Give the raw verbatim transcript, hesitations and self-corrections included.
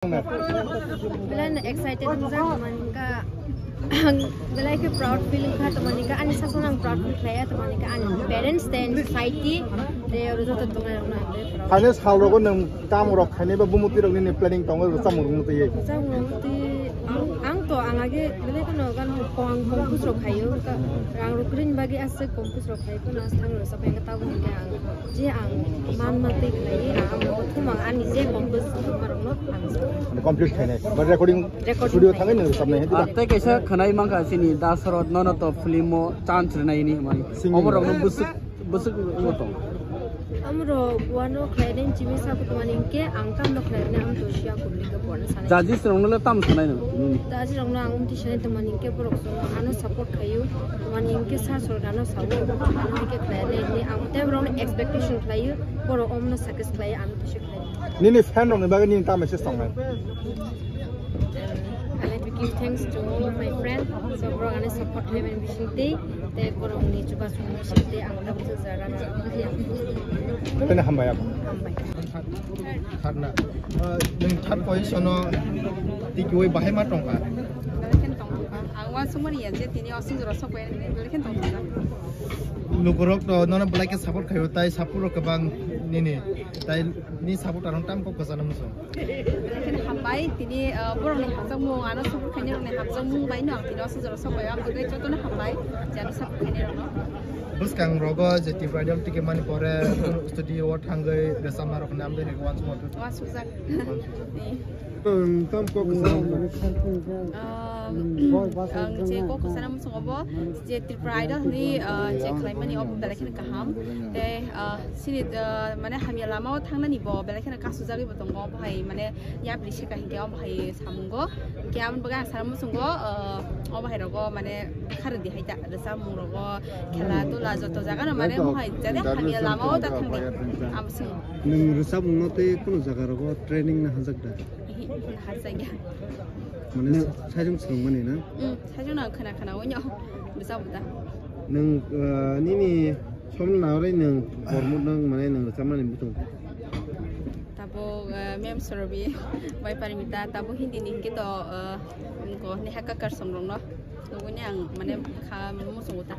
Belai no excited wngjak, tamani hwnkha ang belai khe proud feel wngkha, tamani hwnkha ani sasak ang proud feel khlaiya, tamani hwnkha ani parents tei ani society tei oro joto tongnai rokno ang belai proud. Phainai sal rogo nwng tamo rok khainai ba bumutwi rok nini planning tongo rwchapmung rwngmung twi? Rwchapmung rwngmung twi ang, ang to ang age belai kheno gan kong compose rok khaio, rang rok kwrwini bagwi aswk compose rok khai phano aswk ang rwchapmung tabuk hwnkhe ang. Je ang man ma twi khlai, ang amo thumang ani je compose thumang rokno ang sa. Complete khainai. But recording Recording studio khainai. Thangwi nang rwchapnai, ah, tei kaisa khwnai mankha chini Dasarot nono to film o chance rwnai hinwi hwnmani. Singing. Omo rokno bwswk, bwswk wngwi tong. Amro buano khlainai chimi sa kutumani hwnkhe ang tamno khlainai ang to siya kumni khe buano sanai. Judges rokno le tam sanai no? Judges rokno ang umti sanai tamani hwnkhe borok chwngno ano support khaio. Tamani hwnkhe sa sorok ano sao. Ano hwnkhe khlainai hinwi ang tei borokno expectation khlaio. Borok omno success khlai, ano kisa khlai. Nini fan rokni bagwi nini tamo message tongnai? I like to give thanks to all of my friends. So, borok ani support khlaimani bisingtwi, tei borokni chubachu bisingtwi ang tabuk jora. Tini hambai abo. Hambai. Third na. Uh, nwng third position o tikiwi bahai ma tongkha? Belai kheno tongkha. Ang uansukmani ya je tini o swngjora sokbai belai kheno tongkha. Lukurok to nono belai khe support khaio, tai support rok kwbang nini, tai ni support arong tam kok kwchangno muchung. Belai kheno hambai tini, ah, borokni hamjakmung, ano support khainai rokni hamjakmung bai no ang tini o swngjora sokbai o, ang belai jotono hambai je ano support khainai rokno. Bwskang rogo je Tripura Idol ticket mani pore studio o thangwi rwchapma rokni amtwi rwgwi uansukma. Uansukjak. Uansukjak. Ni. Ang tam kok kwchang. Ah, ang je kok kwchangno muchungo bo je Tripura Idol ni, ah, je khlaimani obo belai kheno kaham. Tei, ah, sini, ah, mane hamya lama o thangnani bo belai kheno kasujagwi bo tongo, bo hai mane yapri se kahingke obo hai samungo. Hingke aboni bagwi ang sana muchungo, ah, obo hai rogo mane kharidi hai ta rwchapmung rogo, khela dula joto jaga no mane mo hai jani hamya lama o ta thangdi. Abo sini. Nwng rwchapmung no tei kunu jaga rogo training na hajak da? Ehe, hajak ya. Mane sajung swrwngmani na? Hmm, sajung no khna khna o nyo. Bwsa buta. Nwng, ah, nini somno naharwi nwng Bormut nwng mane nwng rwchapmani muchung? Tabuk, ah, Mem Sorobi bai Parimita, tabuk Hindi ni hingke to, ah, ko Neha Kakkar song rok no. Nuguni ang mane kha muchungo ta.